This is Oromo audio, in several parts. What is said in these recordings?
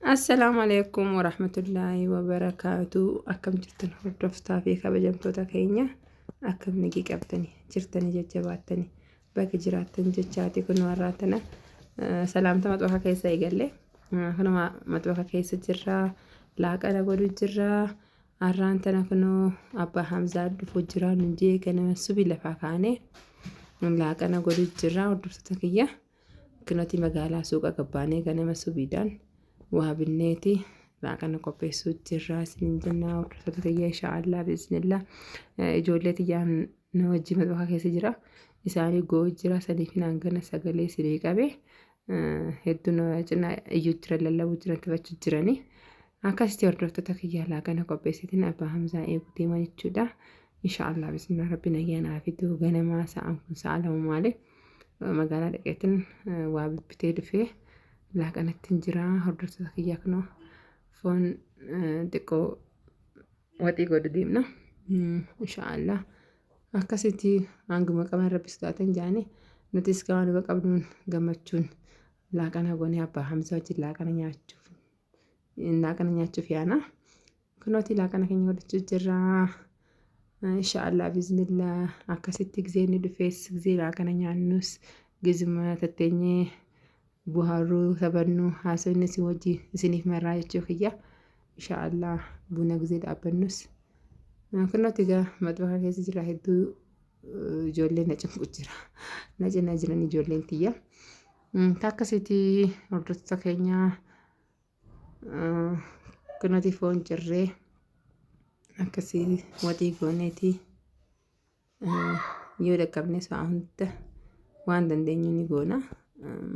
Assalaamu alaikum warahmatullaahi wabarakaatu. Akkam jirtan hordoftaa fi kabajamtoota keenya, akkam nagii qabdanii jirtanii, jajjabaattanii baga jiraattan jechaati. Kun warraa tana salaamta maxwafa keessa eegalle, kanuma maxwafa keessa jirra, laaqana godhu jirra. Har'aan tana kunoo abbaa Hamzaa dhufu jira nun jee, ganama subii lafaa kaanee laaqana godhu jirra, hordoftoota kiyya. Kinoti magaalaa suuqa gabbaanee ganama subiidhaan waa binneeti laaqana qopheessuu jirra isiniin jennaa, hordoftoota kiyya. Inshaallah biiznillah ijoollee tiyyaan na wajjin maxwafa keessa jira. Isaanii goo jira, saniif hangana sagalee isinii qabe. Hedduu na cinaa iyyuu jiran, lallabuu jiran, taphachuu jiranii. Akkasitti hordoftoota kiyya, laaqana qopheessitiin abbaa Hamzaa eeguu deema jechuudha. Inshaallah bismillah, rabbi nagaa naa fidu. Ganamaa sa'aan kun sa'a 2 maali, magaalaa dhaqeetiin waa bibbitee dhufee laaqanatti jira, hordoftoota kiyya. Kunoo foon xiqqoo waxii godhu deemna. Inshaallah akkasitti hanguma qaban rabbi sodaatan jaanii, nutis waanuma qabnuun gammachuun laaqana goonee abbaa Hamzaa wajjin laaqana nyaachuuf yaana. Kunooti laaqana keenya godhachuu jirra. Inshaallah biiznillah akkasitti gizee inni dhufees, gizee laaqana nyaannus, gizuma tatteenyee buhaaruu taphannu, haasofni isin wajjin isiniif marraa jechuu kiyya. Inshaallah buna gizee dhaabbannus. Kunooti egaa maxbaxa keessa jira, hedduu ijoolleen na cinqu jira. Na cinaa jiran ijoolleen tiyya. Akkasitti hordoftoota keenya, kunooti foon cirree akkasii waxii gooneeti, yoo dhaqqabnes waa hunda waan dandeenyu ni goona.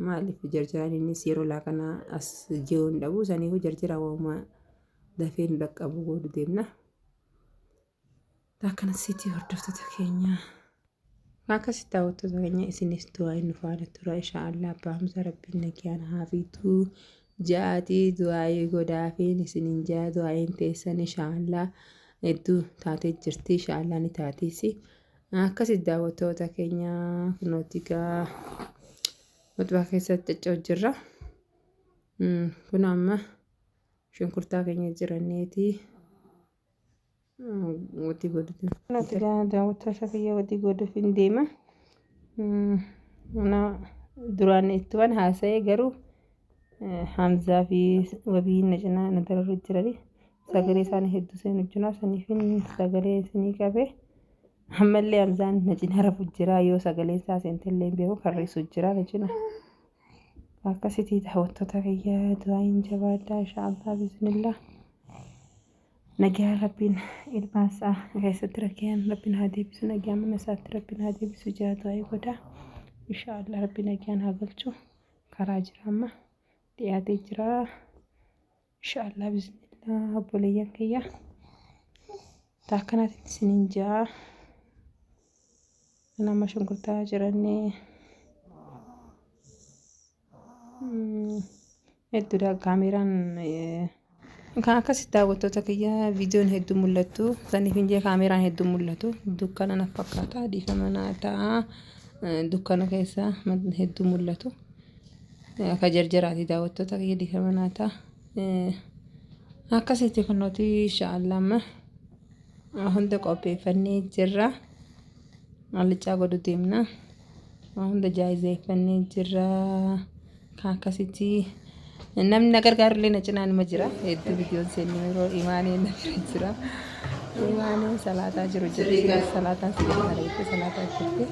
Maaliif jarjaraan innis yeroo laaqana as jiru hin dhabu, saniifuu jarjara waanuma dafee nu dhaqqabu godhu deemna. Akkanasitti hordoftoota keenya. Akkasitti daawwattoota keenya, isinis du'aa inni faana tura. Inshaallah abbaa Hamza rabbiin nagaan haa fidu. Ja'aatii du'aayii godhaafiin isiniin ja'a, du'aayiin teessan inshaallah hedduu taatee jirti, inshaallah ni taatiisi. Akkasitti daawwattoota keenya, kunooti gaa maxbaa keessatti cacca'u jirra. Kun amma shunkurtaa keenya jiranneeti waxii godhuuf. Kunooti gaa daawwattoota kiyya, waxii godhuuf hin deema. Duraan ittuman haasa'ee, garuu Hamzaa fi wabiin na cinaa na dararru jirani. Sagalee isaanii hedduu seenu jira. Saniifin sagalee isinii qabe. Ammallee Hamzaan na cinaa rafu jira. Yoo sagaleen isaa seentellee hin beeku, karreessu jira na cina. Akkasitti daawwattoota kiyya, du'aayin jabaadhaa, inshaallah bismillah. Nagaan rabbiin ilmaan isaa keessatti rakkiyaan rabbiin haa deebisu, nagaan mana isaatti rabbiin haa deebisu jira, du'aayii godhaa. Inshaallah rabbi nagaan haa galchu. Karaa jira, amma dhiyaatee jira. Inshaallah bismillah obboleeyyan kiyya. Akkanaatiin isiniin jaa. Nama shunkurtaa jiranii. Hedduudha kaameraan kan akkasitti, daawwattoota kiyya, viidiyoon hedduu mul'attu. Saniif hin jee kaameraan hedduu mul'atu. Dukkana na fakkaata, dhiifama naa ta'a. Dukkana keessa hedduu mul'atu. Akka jarjaraati daawwattoota kiyya, dhiifama naa ta'a. Akkasitti kunooti inshaallah amma hunda qopheeffannee jirra. Allichaa godhu deemna. Waa hunda jaayizeeffannee jirra. Kan akkasitti namni na gargaaru illee na cinaa nima jira. Hedduu viidiyoon seenne yeroo imaanee na bira jira. Imaanee salaataa jiru jirti. Salaataan si gargaara jettee salaataa jirti.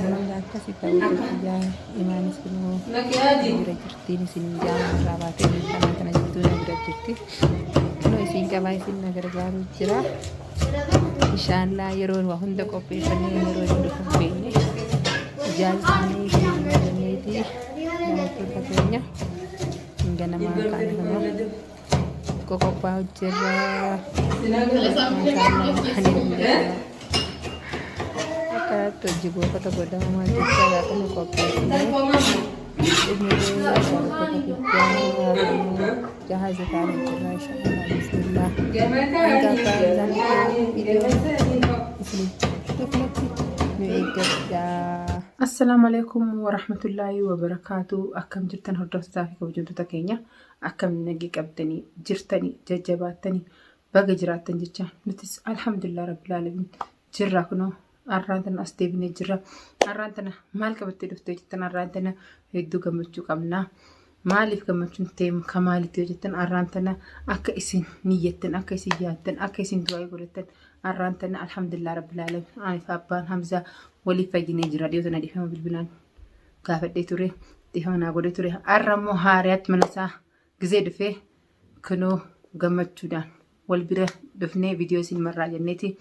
Namni akkasii ta'uu kiyyaa, imaanis kunoo na bira jirti. Isin jaama irraa baatee kana kana jirtu na bira jirti. Kunoo isin qabaa, isin na gargaaru jira. Inshaallah yeroo waa hunda qopheeffannee, yeroo inni dhufu beekne, ijaarsinee kenneeti, daawwattoota keenya, ganamaa kaane kunoo qophaa'u jirra. Maashaallah, akkanatti hojii gootota godhamaa jecha laaqana qopheessinee xumuree, daawwattoota kiyyaa, jahaza taanee jirra, inshaallah bismillah. Hanga abbaan viidiyoo isin dhufnutti nu eeggadhaa. Assalaamu alaikum warahmatullaahi wabarakaatu. Akkam jirtan hordoftootaa fi kabajamtoota keenya? Akkam nagee qabdanii jirtanii jajjabaattanii? Baga jiraattan jecha nutis alhamdulillah rabbil alamin jirra. Kunoo arraan tana as deebinee jirra. Arraan tana maal qabattee dhuftee jettan, arraan tana hedduu gammachuu qabna. Maaliif gammachuun ta'e ka maalitti yoo jettan, arraan tana akka isin niyyattan, akka isin yaaddan, akka isin du'aa godhattan, arraan tana alhamdulillah rabbil alamin aniif abbaan Hamzaa waliif fayyinee jira. Dhiyoo tana dhiifama bilbilaan gaafadhee ture, dhiifama naa godhee ture. Arra immoo haariyaatti mana isaa gizee dhufee kunoo gammachuudhaan wal bira dhufnee viidiyoo isin marraa jenneeti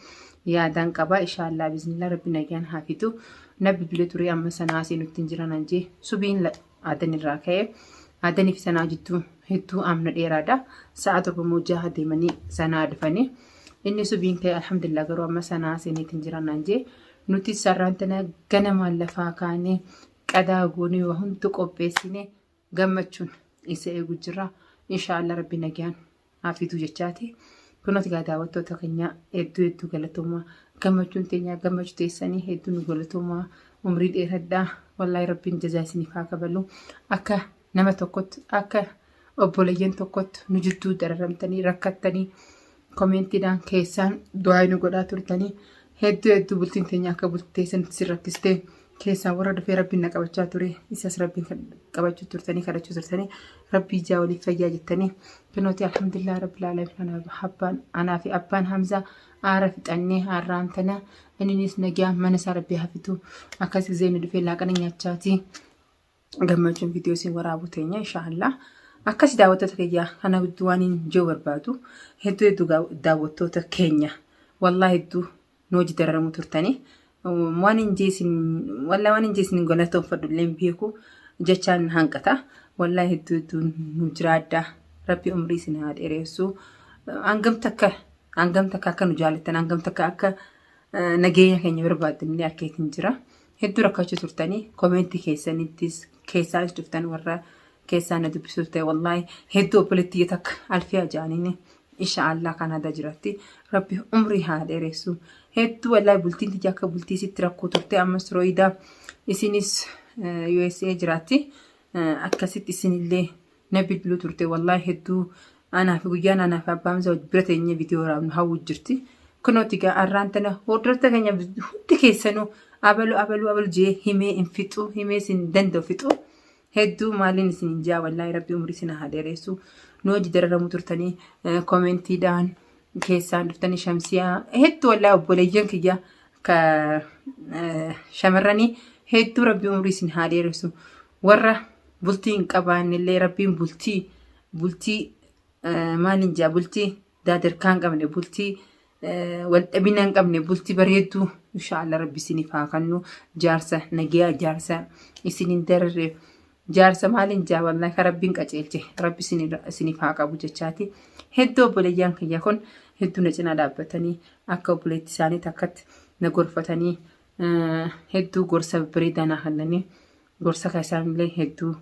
yaadaan qaba. Inshaallaa biiznillah rabbi nagaan haa fidu. Na bilbilee ture, amma sanaa asii nutti hin jiran anjee. Subiin aadan irraa ka'e, aadanii fi sanaa jidduu hedduu amna dheeraadha. Sa'a 7 moo 6 deemanii sanaa dhufanii. Inni subiin ka'e alhamdulillah, garuu amma sanaa seeniitiin jiran anjee. Nuti sarraan tana ganamaan lafaa kaanee qadaa goonee waa hundi qopheessine gammachuun isa eegu jira. Inshaallah rabbi nagaan haa fidu jechaati. Kunuuti gaa daawwattoota keenya, hedduu hedduu galatoomaa. Gammachuun teenya gammachuu teessanii, hedduu nu galatoomaa. Umrii dheeradhaa. Wallaahi rabbiin jazaa isiniif haa kabalu. Akka nama tokkotti, akka obboleeyyan tokkotti nu jidduu dararamtanii rakkattanii komeentiidhaan keessaan du'aa nu godhaa turtanii, hedduu hedduu bultiin teenya akka bultii teessanitti si rakkistee keessaa warra dhufee rabbiin na qabachaa ture, isas rabbiin qabachuu turtanii, kadhachuu turtanii, rabbii ijaa waliif fayyaa jettanii. Kunooti alhamdulillah rabbil alamin, abbaan anaa fi abbaan Hamzaa aara fixannee har'aan tana inninis nagaa mana isaa rabbii hafitu. Akkas zeeni dhufee laaqana nyaachaati gammachuun viidiyoo isin waraabu teenya inshaallah. Akkas daawwattoota kiyyaa, kana waan hin jiru barbaadu, hedduu hedduu daawwattoota keenya, wallaahi hedduu nu hojii dararamu turtanii. Waan hin jeesin, wallaahi waan hin jeesin galatoonfadhu illee hin beeku, jechaan hanqata. Wallaahi hedduu hedduu nu jiraadha. Rabbi umrii isin haa dheeressu. Hangam takka akka nu jaalattan, hangam takka akka nageenya keenya barbaaddan illee arkeetiin jira. Hedduu rakkachuu turtanii, koomeentii keessanittis keessaanis dhuftan, warra keessaa na dubbisuu ta'e, wallaahi hedduu obboleettii takka alfiyaa jaaniini insha Allah Kanaadaa jiratti, rabbi umrii haa dheeressu. Hedduu wallaahi bultiin tiyya akka bultii sitti rakkoo turte, ammas rooyidaa isinis USA jiraatti, akkasitti isinillee na bilbiluu turte. Wallaahi hedduu anaa fi guyyaan anaa fi abbaan isaa bira teenyee viidiyoo waraabnu hawwu jirti. Kunooti gaa arraan tana hordoftoota keenya hundi keessanuu abalu abalu abalu jee himee hin fixu, himee isin danda'u fixu. Hedduu maaliin isin hin jaa, wallaahi rabbi umrii isin haa dheeressu. Nu hojii dararamuu turtanii, koomentiidhaan keessaan dhuftanii, shamsiyaa hedduu, wallaahi obboleeyyan kiyya ka shamarranii hedduu rabbi umrii isin haa dheeressu. Warra bultii hin qabaannellee rabbiin bultii maaliin jaa, bultii daadarkaa hin qabne, bultii waldhabina hin qabne, bultii bareedduu inshaallah rabbi isiniif haa kennu. Jaarsa nagayaa, jaarsa isin hin dararre, jaarsa maaliin jaa, wallahi ka rabbiin qaceelche rabbi isiniif haa qabu jechaati. Hedduu obboleeyyaan kiyya kun hedduu na cinaa dhaabbatanii, akka obboleetti isaanii takkatti na gorfatanii, hedduu gorsa bareedaa naa kennanii, gorsa isaanillee hedduu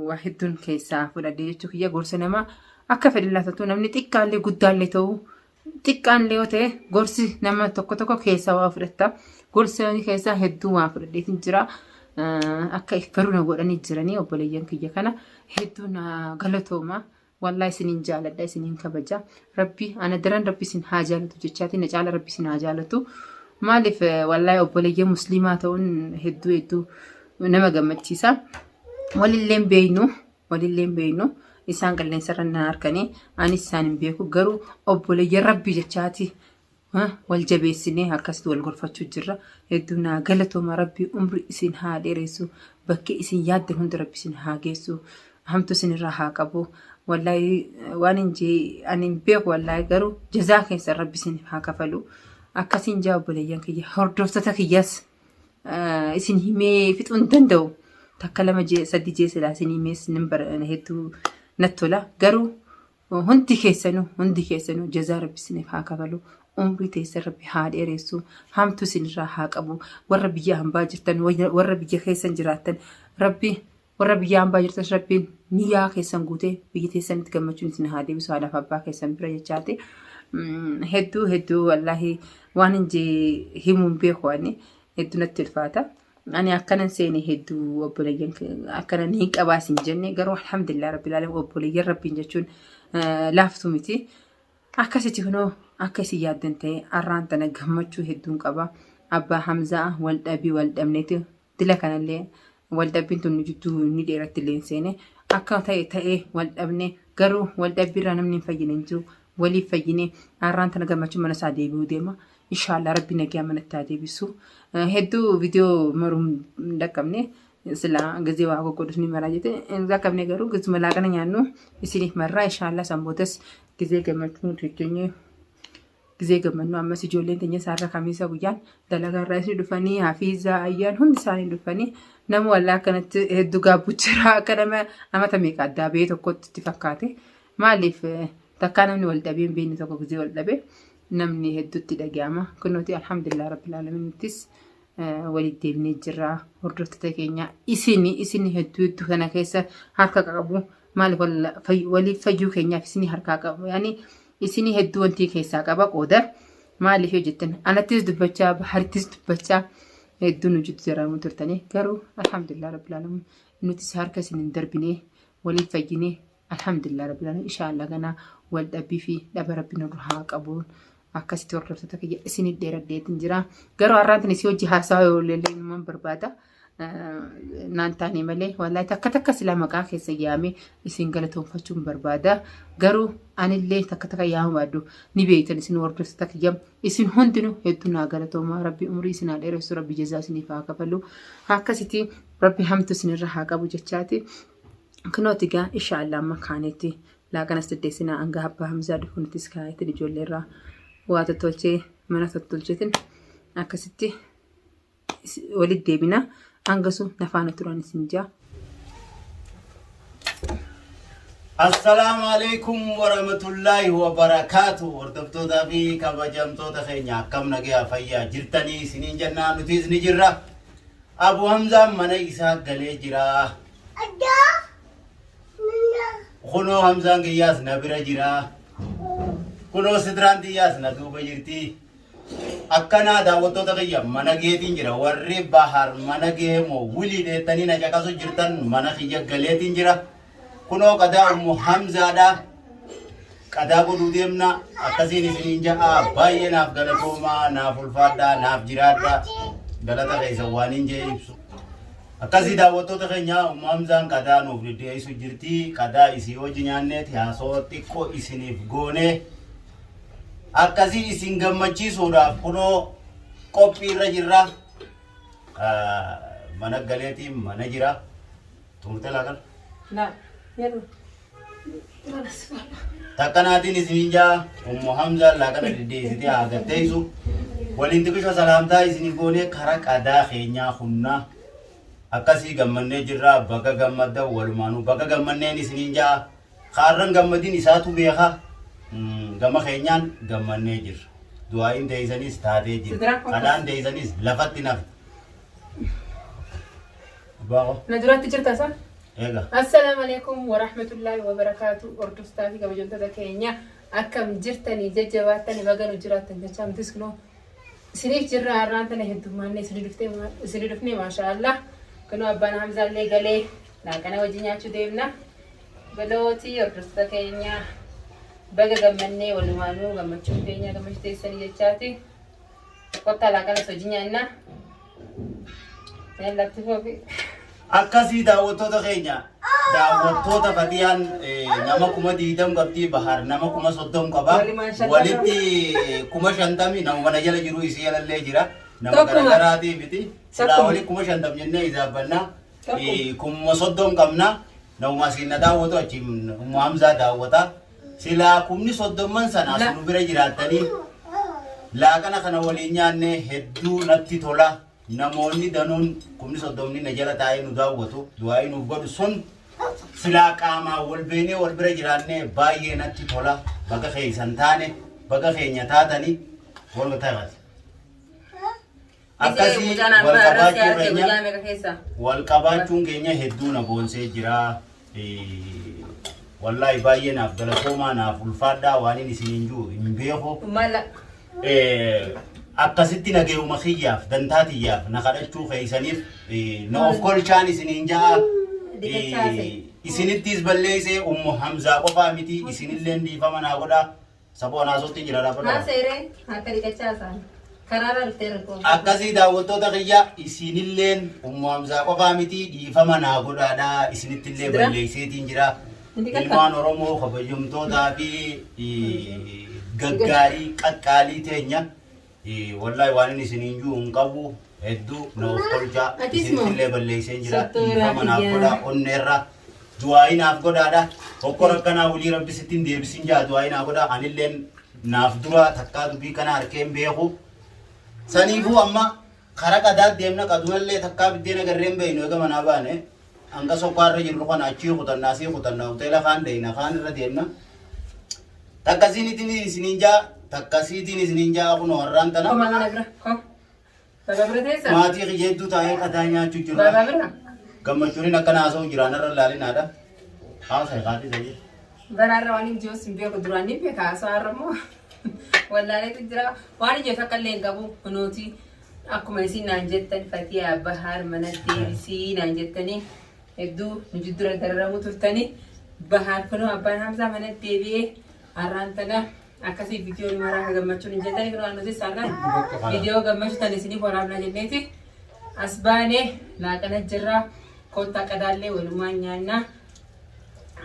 waa hedduun keessaa fudhadhe jechuu kiyya. Gorsa namaa akka fedhe laatatu, namni xiqqaallee guddaallee ta'uu, xiqqaallee yoo ta'e, gorsi nama tokko tokko keessaa waa fudhatta. Gorsa keessaa hedduu waa fudhadheetiin jira. Akka baruu na godhanii jiranii obboleeyyan kiyya kana hedduu na galatooma. Wallaahi isiniin jaaladha, isiniin kabaja. Rabbi ana daran rabbi isin haa jaalatu jechaati, na caala rabbi isin haa jaalatu. Maaliif, wallaahi obboleeyyan musliimaa ta'uun hedduu hedduu nama gammachiisa. Walilleen beeynu, walilleen beeynu, isaan qilleensarra na harkanii, anis isaan hin beeku, garuu obboleeyyan rabbi jechaati wal jabeessinee akkasitti wal gorfachuu jirra. Hedduu naa galatooma, rabbi umri isin haa dheeressu, bakki isin yaaddan hunda rabbi isin haa geessu, hamtu isinirraa haa qabu. Wallaahi waan hin jee ani hin beeku, wallaahi garuu jazaa keessan rabbi isin haa kafalu. Akkasiin jaa obboleeyyan kiyya, hordoftoota kiyyas isin himee fixuu hin danda'u. Takka lama jee sadi jee silaa isin himee isin hedduu natti tola. Garuu hundi keessanuu, hundi keessanuu jazaa rabbi isiniif haa kafalu. Umrii teessan rabbi haa dheeressu. Hamtu isinirraa haa qabu. Warra biyya hambaa jirtan, warra biyya keessan jiraattan, rabbi warra biyya hambaa jirtan rabbiin niyyaa keessan guutee biyya teessanitti gammachuun isin haa deebisu haadhaaf abbaa keessan bira jechaati. Hedduu hedduu wallaahi waan hin jee himuun beeku, ani hedduu natti ulfaata. Ani akkanan seene hedduu obboleeyyan akkana ni qabaas hin jenne garuu alhamdulillah rabbil alamin obboleeyyan rabbiin jechuun laaftuu miti. Akkasitti kunoo akka isin yaaddan ta'e arraan tana gammachuu hedduun qaba. Abbaa Hamzaa wal dhabii wal dhabneeti dila kanallee wal dhabbiin tun nu jidduu ni dheeratti illee hin seene. Akka ta'e ta'ee wal dhabne garuu wal dhabbiirraa namni hin fayyine hin jiru. Waliif fayyine arraan tana gammachuun mana isaa deebi'uu deema. Inshaallah rabbi nagaa manatti haa deebisu. Hedduu viidiyoo maruun hin dhaqqabne. Silaa gizee waa goggodhus ni maraa jette hin dhaqqabne garuu gizuma laaqana nyaannu isiniif marraa inshaallah san boodas gizee gammachuu jechuun gizee gammannu ammas ijoolleen teenya isaarra kamiisa guyyaan dalagaa irraa isin dhufanii hafiizaa ayyaan hundi isaanii dhufanii nama wallaa akkanatti hedduu gaabbu jira akka nama amata meeqa addaa ba'ee tokkotti itti fakkaate maaliif takkaa namni wal dhabee hin beekne tokko gizee wal dhabee namni hedduutti dhaga'ama kunuuti alhamdulillah rabbil aalamiinittis walitti deebinee jirra hordoftoota keenya isin isin hedduu hedduu kana keessa harka qabu maaliif waliif fayyuu keenyaaf isin harkaa qabu yaani isin hedduu wantii keessaa qaba qooda maaliif yoo jettan anattis dubbachaa baharittis dubbachaa hedduu nu jiddu jaraamuu turtanii garuu alhamdulillah rabbil aalamiin nutis harka isin hin darbinee waliif fayyinee alhamdulillah rabbil aalamiin inshaallah ganaa wal dhabbii fi dhaba rabbi nurra haa qabu akkasitti hordoftoota kiyya isin dheeradheetin jira garuu har'aan tani si hojii haasaa yoo leellee numan barbaada naan taane malee wallahi takka takka sila maqaa keessa yaame isin galatoonfachuun barbaada garuu anillee takka takka yaamu baadhu ni beektan isin hordoftoota kiyya isin hundinuu hedduu naa galatoomaa rabbi umurii isin haa dheeressu rabbi jazaa isiniif haa kafalu akkasitti rabbi hamtu isinirra haa qabu jechaati Kunooti egaa inshaallah amma kaanetti laaqanas deddeessinaa hanga abbaa Hamzaa dhufunittis kaayetin ijoollee irraa waa tottolchee mana tottolcheetin akkasitti walitti deebina hanga sun nafaana turan isin jaa. Assalaamu alaikum warahmatullaahi wabarakaatu. Hordoftootaa fi kabajamtoota keenya akkam nagayaa fayyaa jirtanii isiniin jennaa nutis ni jirra. Abu Hamzaan mana isaa galee jira. Kunoo Hamzaan kiyyaas na bira jira. Kunoo sidraan tiyyaas na duuba jirti. Akkanaa daawwattoota kiyya mana geetiin jira. Warri bahar mana gee moo wilii dheettanii na caqasu jirtan mana kiyya galeetiin jira. Kunoo qadaa ummu Hamzaadha. Qadaa godhuu deemna. Akkasiin isiniin ja'a. Baay'ee naaf galatoomaa, naaf ulfaadhaa, naaf jiraadhaa. Galata keessan waan hin jee ibsu. Akkasii daawwattoota keenya Ummu Hamzaan qadaa nuuf dhidhiyeessu jirti. Qadaa isii hojii nyaanneeti haasoo xiqqoo isiniif goone. Akkasii isin gammachiisuudhaaf kunoo qophiirra jirra. Mana galeetiin mana jira. Xumurtee laaqan? Laa yeroo. Takkanaatiin isiniin jaa Ummu Hamzaan laaqana dhidhiyeessitee haa gatteessu. Waliin xiqisho salaamtaa isinii goonee kara qadaa keenyaa humna. Akkasii gammannee jirra baga gammadda walumaanuu baga gammanneen isiniin jaa. Kaarran gammadin isaatu beeka. Gama keenyaan gammannee jirra. Du'aa'iin teessanis taatee jirti. Kadhaan teessanis lafatti nafe. Abbaa koo. Na duratti jirta isaa? Eega. Assalaamu alaikum warahmatullaahi wabarakaatu hordoftoota fi kabajamtoota keenya akkam jirtanii jajjabaattanii baga nu jiraattan jechaa nutis kunoo isiniif jirra har'aan tana heddummaanne isinii dhufnee maashaa Allah kunoo abbaan Hamzaallee galee laaqana wajji nyaachuu deemna galootii hordoftoota keenya baga gammannee walumaanuu gammachuun keenya gammachuu teessanii jechaati kottaa laaqanas wajji nyaanna. Latti foofi. Akkasii daawwattoota keenya daawwattoota Fatiyaan nama 20,000 qabdi Bahar nama 30,000 qaba. Warri maan shantam Walitti 50,000 nama mana jala jiru isii jalallee jira. Nama Tokkuma. garaagaraatii miti. Silaa Tokkuma. wali 50,000 jennee isaabbanna. Tokkuma. 30,000 qabna. Namuma asiin na daawwatu achiin Ummu Hamzaa daawwata. Silaa 30,000 sana as La- nu bira jiraattanii laaqana kana waliin nyaanne hedduu natti tola. Namoonni danuun 30,000 na jala taa'ee nu daawwatu du'aa'ii nuuf godhu sun silaa qaamaan wal beenee wal bira jiraannee baay'ee natti tola. Baga keessan taane baga keenya taatanii wal taate. Akkasii wal qabaachuu keenya wal qabaachuun keenya hedduu na boonsee jira. Wallaahi baay'ee naaf galatoomaa naaf ulfaadhaa waan inni isiniin jiru hin beeku. Mala. Akkasitti nageeyuma kiyyaaf dantaa tiyyaaf na kadhachuu keeysaniif na of kolchaan isiniin ja'a. Isinittis balleessee Ummu Hamzaa qofaa miti isinilleen dhiifama naa godhaa. Saboo anaa sottiin jira dhaabbadha. Haaseeree harka dhiqachaa isaan karaarra dhuftee rakkoo. Akkasii daawwattoota kiyya isinilleen Ummu Hamzaa qofaa miti dhiifama naa godhaadha isinittillee Sidira. balleesseetiin jira. Inni kakka. Ilmaan Oromoo kabajamtootaa fi gaggaarii qaqqaalii teenya wallaahi waan inni isiniin jiru hin qabu hedduu na of tolchaa Atis moo? isinittillee balleesseen jira Sottoora dhiifama naaf kiyyaa. godhaa onneerra du'aayii naaf godhaadha hokkor akkanaa wulii rabbi sitti hin deebisin jaa du'aayii naa godhaa anilleen naaf dura takkaa dubbii kana harkee hin beeku saniifuu amma kara qadaa deemna qadumallee takkaa biddeena garree hin beeknu eega manaa baane hanga sokkaarra jirru kana achii kutanna asii kutanna hoteela kaan deeyna kaan irra deemna takkasiinitiin isiniin jaa takkasiitiin isiniin jaa kunoo har'aan tana Koma mana bira. Kom. Baba bira teessa. maatii kiyya hedduu taa'ee qadaa nyaachuu jirra. Baba bira. Gammachuun akkana haasa'u jiraan irra laalinaadha. Haasa'e kaadhi ta'ee. Baraarra waan hin jiru sin beeku duraan ni beeka haasa'aa irra immoo wallaaleetu jira waan hin jiru takka illee hin qabu kunuuti akkuma isin naan jettan Fatiyaa Bahaar mana deebisii naan jettanii hedduu nu jiddura dararamuu turtanii Bahaar kunoo abbaan Hamzaa mana deebi'ee har'aan tana akkasii viidiyoo nu maraa gammachuun hin jettanii kunoo nutis har'aan viidiyoo gammachuu tan isiniif waraabna jenneeti as baanee laaqana jirra kottaa qadaallee walumaan nyaannaa.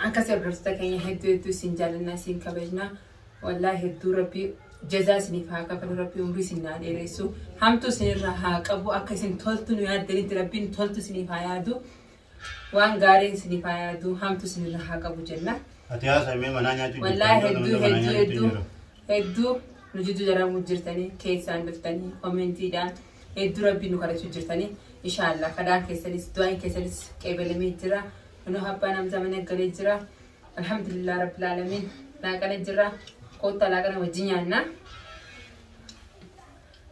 Akkasii hordoftoota keenya hedduu hedduu isin jaallanna isin kabajna. Wallaahi hedduu rabbi jazaa isiniif haa kafalu rabbi umrii isin haa dheeressu hamtuu isinirraa haa qabu akka isin toltu nu yaaddanitti rabbiin toltu isiniif haa yaadu waan gaarii isiniif haa yaadu hamtuu isinirraa haa qabu jenna. Ati haasa'e mee manaa nyaachuu jirta. Wallaahi Iddoo hedduu manaa hedduu nyaachuu hedduu jiru. hedduu nu jidduu daramuu jirtanii keessaan dhuftanii koomentiidhaan hedduu rabbii nu kadhachuu jirtanii inshaallah kadhaan keessanis du'aan keessanis qeebalamee jira kunoo abbaan Hamzaa mana galee jira alhamdulillah rabbil aalamiin laaqana jira koottaa laaqana wajjin nyaanna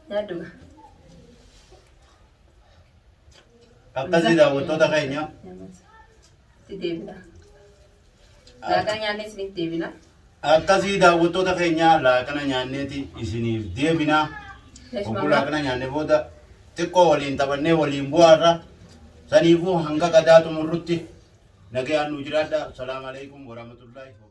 nyaadhuga Akkasii daawwattoota keenya itti deebina laaqana nyaannee isiniif deebina akkasii daawwattoota keenya laaqana nyaanneeti isiniif deebina. Lesh Obbo mama. Laaqana nyaanne booda xiqqoo waliin taphannee waliin bu'aarra. Saniifuu hanga qadaa xumurrutti nagayaan nu jiraadha. Salaamu alaikum warahmatullahi wabarakatuh.